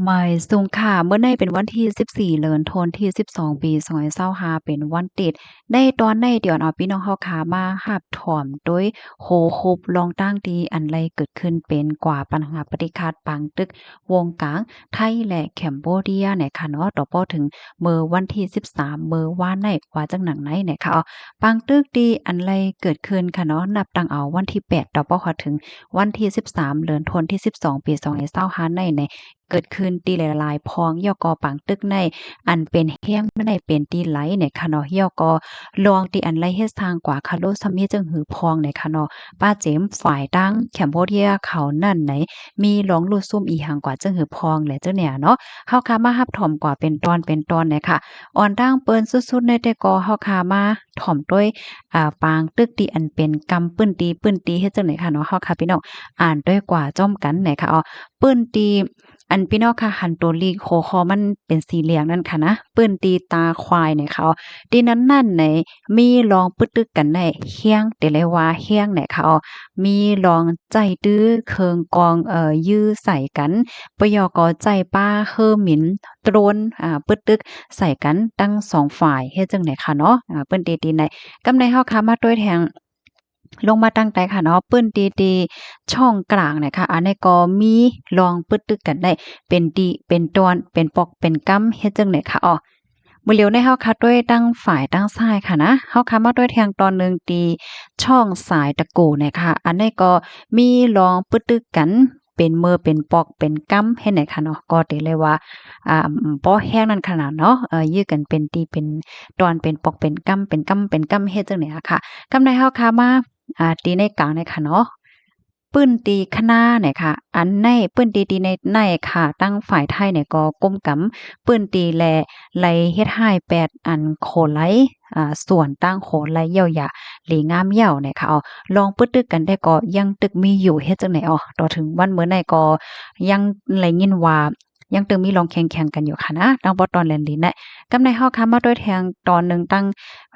ໝາຍສຸງຄ່ະ, ມື້ນີ້ເປັນວັນທີສິບສີ່ ເດືອນທັນວາ ປີສອງພັນຊາວຫ້າ ເປັນວັນຕິດ. ໃນຕອນນີ້ ດຽວເອົາພີ່ນ້ອງເຮົາຄ່ະມາຮັບຖອມໂດຍຫົວໂຮບລອງຕ່າງທີ່ອັນໄລເກີດຂຶ້ນເປັນກວ່າ ບັນຫາປະຕິກາດປາງຕຶກວົງກາງໄທ ແລະ ແຄມໂບເດຍນະຄະເນາະ, ຕໍ່ເພາະເຖິງມື້ວັນທີສິບສາມ ມື້ວານນີ້ວ່າຈັ່ງໜັງໃນນະຄະ. ປາງຕຶກທີ່ອັນໄລເກີດຂຶ້ນຄະເນາະ, ນັບຕັ້ງເອົາວັນທີແປດ ຕໍ່ເພາະຮອດເຖິງວັນທີສິບສາມ ເດືອນທັນວາ ປີສອງພັນຊາວຫ້າ ໃນ ເກີດຂຶ້ນທີ່ຫຼາຍໆພອງ, ແລ້ວກໍປາງຕຶກໃນອັນເປັນແຮງໃນເປັນທີ່ຫຼາຍນະຄະເນາະ, ແລ້ວກໍລອງທີ່ອັນໄລເຮັດສ້າງກວ່າຄາໂລຊະມີຈຶ່ງຫືອພອງນະຄະເນາະ, ປະເຈັມຝ່າຍທາງແຄມໂບເດຍເຂົານັ້ນໃນ ມີລອງຫຼຸດຊຸ່ມອີ່ຫຍັງກວ່າຈຶ່ງຫືອພອງແລະ ຈັ່ງແນວເນາະ. ເຮົາຄ່ະມາຮັບຖອມກວ່າເປັນຕອນເປັນຕອນນະຄະ. ອ່ອນຕັ້ງເປີນສຸດໆໃນແຕ່ກໍເຮົາຄ່ະມາຖອມໂດຍ ອາ ປາງຕຶກທີ່ອັນເປັນກຳ ປຶ້ນຕີ ປຶ້ນຕີເຮັດຈັ່ງໃດຄະເນາະ, ເຮົາຄ່ະພີ່ນ້ອງອ່ານໂດຍກວ່າພ້ອມກັນນະຄະ. ເອົາ ປຶ້ນຕີ ອັນພີ່ນ້ອງຄ່ະຫັນໂຕເລກຫົວຂໍ້ມັນເປັນສີເຫຼືອງນັ້ນຄະນະ, ປຶ້ນຕີຕາຄວາຍນະຄະ. ທີ່ນັ້ນນັ້ນໃນ ມີລອງປຶດຕຶກກັນໄດ້ແຮງ ເດເລຍວ່າແຮງນະຄະ. ມີລອງໃຊ້ຕື້ເຄື່ອງກອງ ເອີ ຢື້ໃສ່ກັນ, ປະໂຫຍກກໍໃຊ້ປາເຮີມິນ ໂດຣນ ອາ ປຶດຕຶກໃສ່ກັນທັງສອງຝ່າຍ ເຮັດຈັ່ງໃດຄະເນາະ. ອາ ປຶ້ນຕີຕີໃນ ກຳໃນເຮົາຄ່ະມາໂຕ້ຍແທງ ລົງມາຕັ້ງແຕ່ຄະເນາະ, ປຶ້ນຕີຕີຊ່ອງກາງນະຄະ, ອັນນີ້ກໍມີລອງປຶດຕຶກກັນໄດ້ເປັນຕີເປັນຕອນ ເປັນປອກເປັນກຳ ເຮັດຈັ່ງໃດຄະ. ເອົາ ມື້ຫຼຽວໃນເຮົາຄ່ະໂຕ້ຍຕັ້ງຝ່າຍຕັ້ງຊ້າຍຄະນະ, ເຮົາຄ່ະມາໂຕ້ຍແທງຕອນໜຶ່ງຕີຊ່ອງສາຍຕະໂກນະຄະ, ອັນນີ້ກໍມີລອງປຶດຕຶກກັນ ເປັນເມີເປັນປອກເປັນກຳເຮັດໃດຄະເນາະ, ກໍເດເລຍວ່າ ອາ ບໍ່ແຮງນັ້ນຂະໜາດເນາະ, ເອີ ຢື້ກັນເປັນຕີເປັນຕອນ ເປັນປອກເປັນກຳ ເປັນກຳເປັນກຳ ເຮັດຈັ່ງໃດອະຄະ. ກຳໃນເຮົາຄ່ະມາ ອາ ຕີໃນກາງໃນຄະເນາະ, ປຶ້ນຕີຄະນາໃນຄະ, ອັນໃນປຶ້ນຕີຕີໃນ ໃນຄະ ຕັ້ງຝ່າຍໄທໃນກໍກຸມກຳ ປຶ້ນຕີແລະໄລເຮັດຮ້າຍແປດອັນໂຄໄລ ອາ ສ່ວນຕັ້ງໂຄໄລເຍົາຢາ ດີງາມເຍົານະຄະ. ເອົາ ລອງປຶດຕຶກກັນແຕ່ກໍຍັງຕຶກມີຢູ່ ເຮັດຈັ່ງໃດ. ເອົາ ຕໍ່ເຖິງວັນມື້ໃນກໍຍັງໄດ້ຍິນວ່າຍັງຕຶກມີລອງແຂ່ງແຂ່ງກັນຢູ່ຄະນະ, ຕັ້ງບໍ່ຕອນແລນດີນະ. ກຳໃນເຮົາຄ່ະມາໂຕ້ຍແທງຕອນໜຶ່ງຕັ້ງ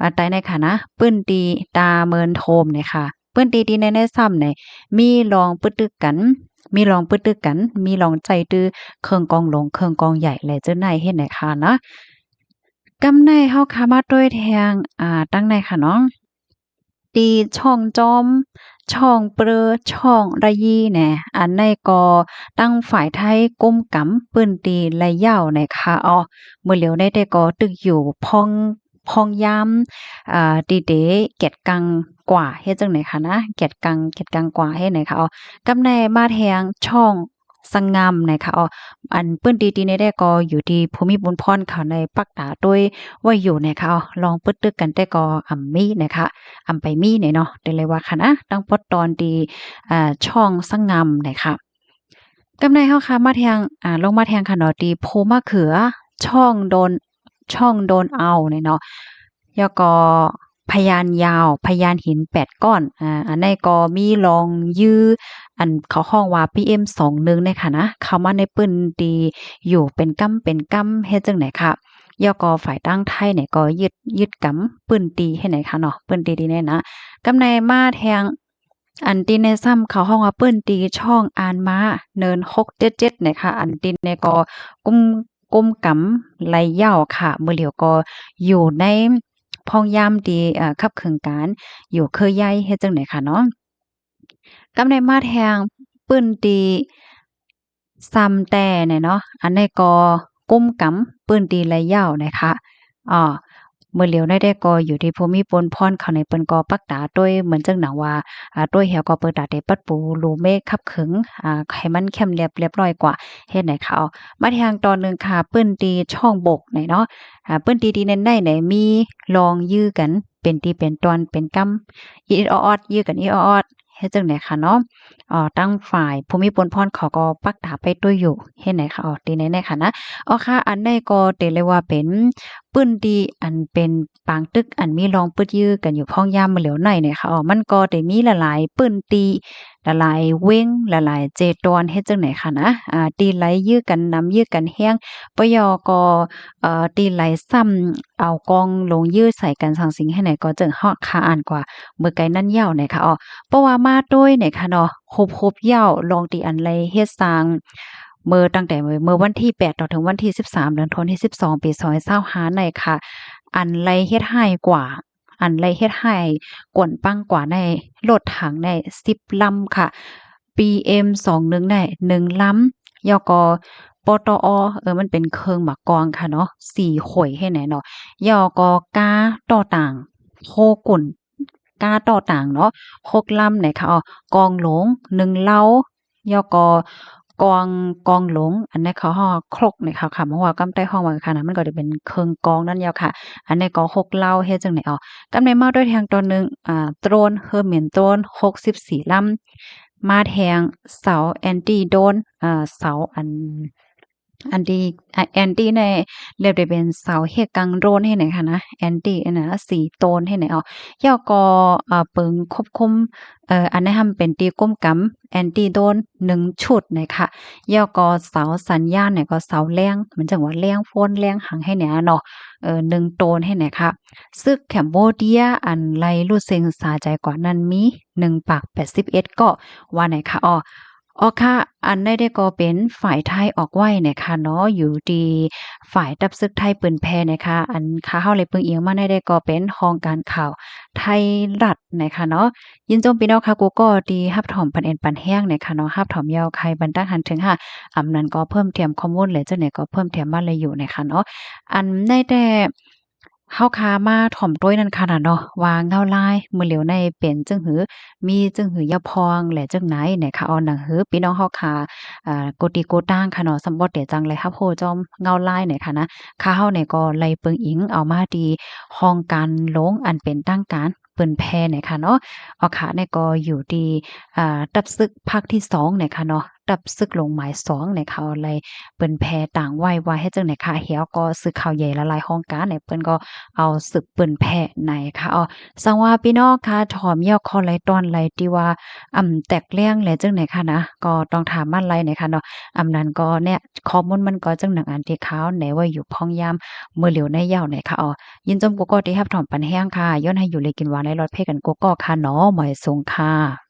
ອາ ໃຕ້ໃນຄະນະ, ປຶ້ນຕີຕາເມີນໂທມນະຄະ, ປຶ້ນຕີທີ່ໃນໃນຊ້ຳໃນ ມີລອງປຶດຕຶກກັນ ມີລອງປຶດຕຶກກັນ ມີລອງໃຊ້ຕື້ເຄື່ອງກອງຫຼວງ ເຄື່ອງກອງໃຫຍ່ ແລະ ເຈົ້ານາຍເຮັດໃນຄະນະ. ກຳໃນເຮົາຄ່ະມາໂຕ້ຍແທງ ອາ ຕັ້ງໃນຄະເນາະ. ທີ່ຊ່ອງຈອມ ຊ່ອງເປີ ຊ່ອງລະຢີແນ, ອັນໃນກໍຕັ້ງຝ່າຍໄທກຸມກຳ ປຶ້ນຕີໄລເຍົານະຄະ. ເອົາ ມື້ຫຼຽວໃນແຕ່ກໍຕຶກຢູ່ພອງ ພອງຍາມ ອາ ຕີເຕ ແກດກັງກວ່າ ເຮັດຈັ່ງໃດຄະນະ, ແກດກັງ ແກດກັງກວ່າ ເຮັດໃດຄະ. ເອົາ ກຳໃນມາແທງຊ່ອງ ສະງາມນະຄະ. ເອົາ ອັນ ປຶ້ນຕີທີ່ໃນແຕ່ກໍຢູ່ທີ່ພູມິບຸນພອນເຂົາໃນປັກຕາໂຕ້ຍໄວ້ຢູ່ນະຄະ. ເອົາ ລອງປຶດຕຶກກັນແຕ່ກໍອຳມີນະຄະ, ອຳໄປມີແນ່ເນາະ ເດເລຍວ່າຄະນະ, ຕັ້ງປອດຕອນທີ່ ອາ ຊ່ອງສະງາມນະຄະ. ກຳໃນເຮົາຄ່ະມາແທງ ອາ ລົງມາແທງຄະເນາະ ທີ່ພູມະເຂືອ ຊ່ອງໂດນ ຊ່ອງໂດນເອົານີ້ເນາະ, ແລ້ວກໍພະຍານຍາວ ພະຍານຫີນແປດກ້ອນ. ອາ ອັນໃດກໍມີລອງຢື້ ອັນເຂົາຮ້ອງວ່າ ພີເອັມ ສອງໜຶ່ງ ນີ້ຄະນະ ເຂົ້າມາໃນພື້ນທີ່ຢູ່ເປັນກຳເປັນກຳ ເຮັດຈັ່ງໃດຄະ. ແລ້ວກໍຝ່າຍທາງໄທນີ້ກໍຍຶດ ຍຶດກຳພື້ນທີ່ເຮັດໃດຄະເນາະ, ພື້ນທີ່ທີ່ນີ້ນະ. ກຳໃນມາແທງ ອັນທີ່ໃນຊ້ຳເຂົາຮ້ອງວ່າ ພື້ນທີ່ຊ່ອງອ່ານມາ ເນີນຫົກເຈັດເຈັດ ນີ້ຄະ. ອັນທີ່ໃນກໍກຸມ ກຸມກຳໄລເຍົາຄະ, ມື້ຫຼຽວກໍຢູ່ໃນພອງຍາມທີ່ ເອີ ຂັບເຄື່ອນການຢູ່ເຄືອໃຫຍ່ ເຮັດຈັ່ງໃດຄະເນາະ. ກຳໃນມາແທງ ພື້ນທີ່ ຊ້ຳແຕ່ແນ່ເນາະ, ອັນໃດກໍກຸມກຳພື້ນທີ່ໄລເຍົານະຄະ. ເອີ ມື້ຫຼຽວໃນແຕ່ກໍຢູ່ທີ່ພູມິພົນພອນເຂົາໃນ ເພິ່ນກໍປັກຕາໂຕ້ຍ ເໝືອນຈັ່ງໜັງວ່າ ອາ ໂຕ້ຍແຮວກໍເປີດຕາເຕປັດປູ ລູເມຂັບເຂີງ ອາ ໃຫ້ມັນແຄມລຽບ ລຽບຮ້ອຍກວ່າ ເຮັດໃດຄະ. ມາແທງຕອນໜຶ່ງຄະ ພື້ນທີ່ຊ່ອງບົກໃນເນາະ, ອາ ພື້ນທີ່ທີ່ແໜ້ນໃນໃນ ມີລອງຢື້ກັນເປັນທີ່ເປັນຕອນເປັນກຳ ອີດໆອອດໆ ຢື້ກັນອີດໆອອດໆ ເຮັດຈັ່ງໃດຄະເນາະ. ເອີ ທາງຝ່າຍພູມິພົນພອນເຂົາກໍປັກຕາໄປໂຕ້ຍຢູ່ ເຮັດໃດຄະ ທີ່ໃນໃນຄະນະ. ເອົາຄະ ອັນໃດກໍເດເລຍວ່າເປັນພື້ນທີ່ອັນເປັນປາງຕຶກ ອັນມີລອງປຶດຢື້ກັນຢູ່ພອງຍາມມື້ຫຼຽວໃນນະຄະ. ມັນກໍໄດ້ມີຫຼາຍໆພື້ນທີ່ ຫຼາຍໆເວັງ ຫຼາຍໆເຈຕອນ ເຮັດຈັ່ງໃດຄະນະ. ອາ ທີ່ໄລຢື້ກັນນຳ ຢື້ກັນແຮງ ປະໂຫຍກກໍ ເອີ ທີ່ໄລຊ້ຳ ເອົາກອງລົງຢື້ໃສ່ກັນສັງສິງ ເຮັດໃດກໍຈຶ່ງຮອດຄາອ່ານກວ່າ ເມື່ອໄກນັ້ນເຍົານະຄະ. ເພາະວ່າມາໂຕ້ຍນະຄະເນາະ ຄົບໆເຍົາ ລອງທີ່ອັນໄລເຮັດສ້າງ ເມື່ອຕັ້ງແຕ່ເມື່ອວັນທີແປດຕໍ່ເຖິງວັນທີສິບສາມ ເດືອນທັນວາ ປີສອງພັນຊາວຫ້າໃນຂະ ອັນໄດ້ເຮັດຮ້າຍກວ່າ ອັນໄດ້ເຮັດຮ້າຍກວນປັງກວ່າໃນລົດຖັງໃນສິບລຳຂະ ບີເອັມສອງໜຶ່ງໃນໜຶ່ງລຳ ແລ້ວກໍ ປຕອ ເອີ ມັນເປັນເຄື່ອງໝາກກອງຂະເນາະ ສີ່ໂຂຍໃຫ້ແນ່ເນາະ ແລ້ວກໍກາຕໍ່ຕາງ ໂທກຸນ ກາຕໍ່ຕາງເນາະ ຫົກລຳໃນຂະ ເອົາ ກອງຫຼວງໜຶ່ງເລົາ ແລ້ວກໍກອງ ກອງຫຼວງ ອັນໃນເຂົາຮ້ອງຄຣົກໃນຂະ ຄຳວ່າກຳໃຕ້ຮ້ອງວ່າຂະນະ ມັນກໍຈະເປັນເຄື່ອງກອງນັ້ນແລ້ວຂະ ອັນໃນກໍຫົກເລົາ ເຮັດຈັ່ງໃດ ເອົາ ກຳໃນມາດ້ວຍແທງຕໍ່ໜຶ່ງ ອາ ໂດຣນ ເຮີມິນໂດຣນ ຫົກສິບສີ່ລຳ ມາແທງເສົາແອນຕີໂດຣນ ເອີ ເສົາອັນ ແອນຕີ ອາ ແອນຕີໃນ ແລ້ວໄດ້ເປັນເສົາເຮັດກັງໂດຣນໃຫ້ແນ່ຂະນະ ແອນຕີອັນນະ ສີ່ໂຕນໃຫ້ແນ່ ເອົາ ແລ້ວກໍ ອາ ປຶງຄວບຄຸມ ເອີ ອັນໃນຫັ້ນເປັນຕີກຸ້ມກຳແອນຕີໂດຣນໜຶ່ງຊຸດໃນຂະ ແລ້ວກໍເສົາສັນຍານໃນກໍເສົາແລງ ມັນຈັ່ງວ່າແລງໂຟນແລງຫຍັງໃຫ້ແນ່ເນາະ ເອີ ໜຶ່ງໂຕນໃຫ້ແນ່ຂະ ຊຶກແຄມໂບເດຍ ອັນໄດ້ຫຼຸດເສັງສາໃຈກວ່ານັ້ນມີໜຶ່ງປາກແປດສິບເອັດເກາະ ວ່າໃນຂະ ເອົາ ເອົາຂະ ອັນໃດກໍເປັນຝ່າຍໄທອອກໄວ້ໃນຂະເນາະ ຢູ່ທີ່ຝ່າຍທັບຊຶກໄທປືນແຜ່ໃນຂະ ອັນຂະເຮົາໄດ້ປຶງອີງມາໃນໃດກໍເປັນຫ້ອງການຂ່າວໄທລັດໃນຂະເນາະ ຍິນຊົມພີ່ນ້ອງຂະ ກູ່ກໍທີ່ຮັບຖອມປັນເອັນປັນແຮງໃນຂະເນາະ ຮັບຖອມຢາວໄຄບັນຕັງຫັນເຖິງຫາ ອຳນັ້ນກໍເພີ່ມແຖມຂໍ້ມູນແລະຈັ່ງໃດກໍເພີ່ມແຖມມາເລີຍຢູ່ໃນຂະເນາະ ອັນໃນແຕ່ ເຮົາຄາມາຖ່ອມໂຕຍນັ້ນຂະນະເນາະ ວ່າເງົາລາຍມື້ຫຼຽວໃນເປັນຈັ່ງຮື ມີຈັ່ງຮືຢາວພອງ ແລະ ຈັ່ງໃດແນະຄະ ເອົາໜັງຫື ພີ່ນ້ອງເຮົາຄາ ອາ ໂກຕິໂກຕາງຂະເນາະ ສຳບໍ່ແຕ່ຈັ່ງໄດ້ຮັບຮູ້ຈອມເງົາລາຍແນະຄະນະ ຄະເຮົານີ້ກໍໄດ້ເບິ່ງອີງເອົາມາທີ່ຫ້ອງການຫຼວງອັນເປັນທາງການ ເປີນແຜ່ແນະຄະເນາະ ເອົາຄະ ນີ້ກໍຢູ່ທີ່ ອາ ຕັບຊຶກພາກທີສອງແນະຄະເນາະ ຕັບຊຶກຫຼວງໝາຍສອງແນະຄະ ໄດ້ເປີນແຜ່ຕາງໄວ້ວ່າເຮັດຈັ່ງໃດຄະ ແລ້ວກໍສື່ຂ່າວໃຫຍ່ຫຼາຍໆຫ້ອງການແນະ ເພິ່ນກໍເອົາຊຶກເປີນແຜ່ໃນຄະ ເອົາ ສັງວ່າພີ່ນ້ອງຄະ ຖ້າມີຂໍ້ລາຍຕອນໃດທີ່ວ່າ ອຳ ແຕກແຫຼງແລະຈັ່ງໃດຄະນະ ກໍຕ້ອງຖາມມາໄດ້ແນະຄະເນາະ ອຳນັ້ນກໍແນະ ຂໍ້ມູນມັນກໍຈັ່ງໜັງອັນທີ່ຂ່າວແນະໄວ້ຢູ່ພອງຍາມມື້ຫຼຽວໃນຢາວໃນຄະ ເອົາ ຍິນຊົມກູ່ກໍທີ່ຮັບຖອມປັນແຮງຄະ ຍ້ອນໃຫ້ຢູ່ດີກິນຫວານ ແລະ ລອດເພກັນກູ່ກໍຄະເນາະ ໝາຍສົງຄະ.